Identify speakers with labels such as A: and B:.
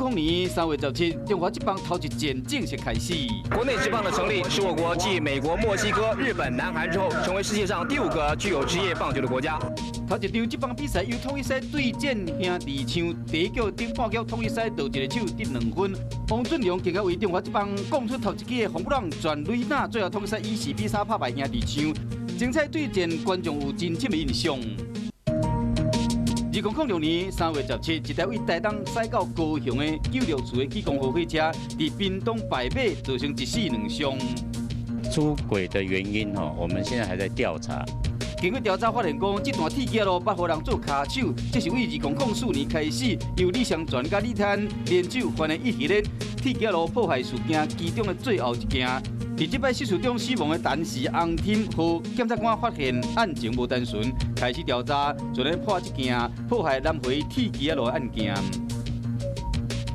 A: 零零年三月十七，中華職棒頭一戰正式開始。
B: 國內職棒的成立，是我國繼美國、墨西哥、日本、南韓之後，成為世界上第五個具有職業棒球的國家。
A: 頭一場職棒比賽由統一獅對戰兄弟象，第一局頂半局統一獅投一個手得2分，王俊龍更加為中華職棒攻出頭一支的紅不讓全壘打，最後統一獅以4比3拍敗兄弟象。精彩對戰，觀眾有真深的印象。2006年3月17，一台對台東駛到高雄的96次的啟光號火車，佇屏東敗馬，造成一死兩傷。
C: 出軌的原因，我們現在還在調查。
A: 經過調查發現，講這段鐵橋路捌予人做跤手，這是對2004年開始，由李雙全佮李泰安聯手犯的一系列鐵橋路破壞事件其中的最後一件。佇這擺失事中死亡的陳氏洪添和檢察官發現案情無單純，開始調查，全力破這件破壞南迴鐵橋路的案件。